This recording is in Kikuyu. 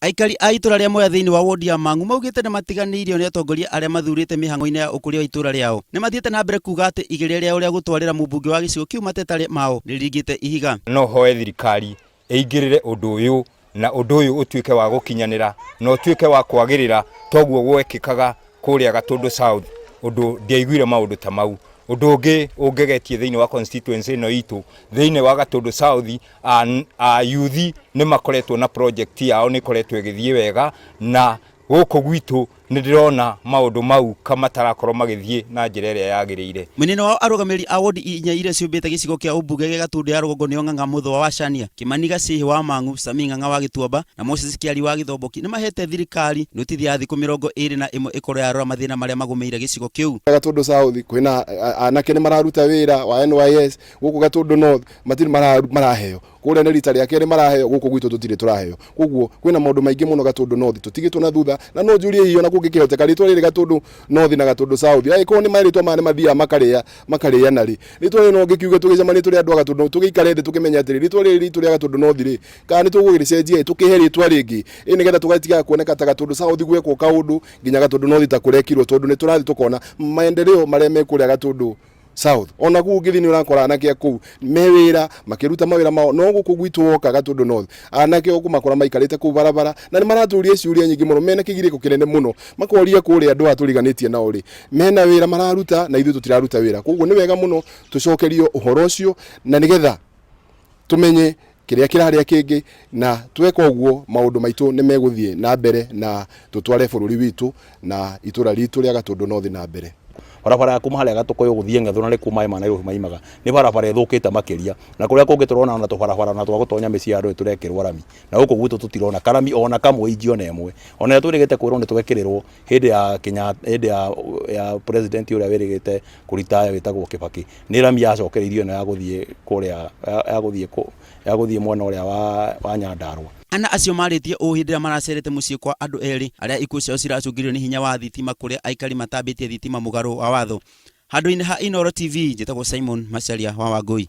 Aikari a itũra rĩa Mwea thĩinĩ wa wodi ya Mang'u maugĩte nĩ matiganĩirio nĩ atongoria arĩa mathurĩte mĩhang'o-inĩ ya ũkũria wa itũra rĩao. Nĩ mathiĩte na mbere kuga atĩ igeria rĩao rĩa gũtwarĩra mũmbunge wa gĩcigo kĩu mateta mao nĩrĩringĩte ihiga. No hoe thirikari ĩingĩrĩre ũndũ ũyũ na ũndũ ũyũ ũtuĩke wa gũkinyanĩra na ũtuĩke wa kwagĩrĩra toguo gwekĩkaga kũrĩa Gatũndũ South, ũndũ ndiaiguire maũndũ ta mau. Ũndũ ũngĩ ũngegetie thĩinĩ wa constituency ĩno itũ, thĩinĩ wa Gatũndũ South, a youth nĩ makoretwo na project yao nĩ ĩkoretwo ĩgĩthiĩ wega na gũkũ gwitũ nĩ ndĩrona maũndũ mau ka matarakorwo magĩthiĩ na njĩra ĩrĩa yagĩrĩire. Mwena-inĩ wao arũgamĩrĩri a wondi inya iria ciũmbĩte gĩcigo kĩa ũmbunge gĩa Gatũndũ ya rũgongo nĩo Ng'ang'a Mũthũa wa Shania, Kĩmani Gacĩhĩ wa Mang'u, Sami Ng'ang'a wa Gĩtuamba na Moses Kĩari wa Gĩthomboki nĩmahete thirikari notithi ya thikũ 21 ĩkorwo yarora mathĩna marĩa magũmĩire gĩcigo kĩu. Gatũndũ South kwĩna anake nĩ mararuta wĩra wa NYS, gũkũ Gatũndũ North matirĩ maraheo. Kũrĩa nĩ rita rĩa kerĩ maraheo, gũkũ gwitũ tũtirĩ tũraheo. Koguo kwĩna maũndũ maingĩ mũno Gatũndũ North tũtigĩtwo na thutha, na no njũrie hihi ona kũngĩkĩhoteka rĩtwa rĩrĩ Gatũndũ North na Gatũndũ South angĩkorwo nĩ marĩtwa maya nĩ mathiaga makarĩa makarĩana rĩ, rĩtwa rĩrĩ no ngĩkiuge tũgĩcemanie tũrĩ andũ a Gatũndũ tũgĩikare thĩ tũkĩmenye atĩrĩ, rĩtwa rĩrĩ ritũ rĩa Gatũndũ North rĩ, kana nĩ tũgũgĩrĩcenjia ĩ tũkĩhe rĩtwa rĩngĩ ĩ nĩgetha tũgatigaga kuoneka ta Gatũndũ South gwekwo kaũndũ nginya Gatũndũ North ta kũrekirwo, tondũ nĩ tũrathiĩ tũkona maendeleo marĩa me kũrĩa Gatũndũ South. Ona kũu ũngĩthiĩ nĩ ũrakora anake a kũu me wĩra makĩruta mawĩra mao, no gũkũ gwitũ woka Gatũndũ North anake ũkũmakora maikarĩte kũu barabara na nĩ maratũria ciũria nyingĩ mũno, mena kĩgirĩko kĩnene mũno, makoria kũrĩa andũ aya tũriganĩtie nao rĩ, mena wĩra mararuta na ithuĩ tũtiraruta wĩra. Koguo nĩ wega mũno tũcokerio ũhoro ũcio na nĩgetha tũmenye kĩrĩa kĩrarĩa kĩngĩ, na tweka ũguo maũndũ maitũ nĩ megũthiĩ na mbere na tũtware bũrũri witũ na itũra ritũ rĩa Gatũndũ North na mbere. Barabara ya kuma harĩa Gatũkũyũ gũthiĩ Ng'ethũ na nĩkuo maĩ ma Nairobi maimaga nĩ barabara ĩthũkĩte makĩria, na kũrĩa kũngĩ tũrona ona tũbarabara ona twa gũtonya mĩciĩ ya andũ nĩ tũrekĩrwo rami, na gũkũ gwitũ tũtirona karami ona kamwe inji ona ĩmwe. Ona ĩrĩa twĩrĩgĩte kwĩrwo nĩ twekĩrĩrwo hĩndĩ ya Kenyatta, hĩndĩ ya, ya president ũrĩa wĩrĩgĩte kũritaya wĩtagwo Kibaki, nĩ rami yacokereirio ĩno ya gũthiĩ kũrĩa ya gũthiĩ ya gũthiĩ mwena ũrĩa wa, wa Nyandarua. Ana acio marĩtie ũũ hĩndĩ ĩrĩa maracerete mũciĩ kwa andũ erĩ arĩa ikuũ ciao ciracũngĩrĩirio nĩ hinya wa thitima kũrĩa aikari matambĩtie thitima mũgarũ wa watho. Handũ-inĩ ha Inooro TV, njĩtagwo Simon Macharia wa Wangũi.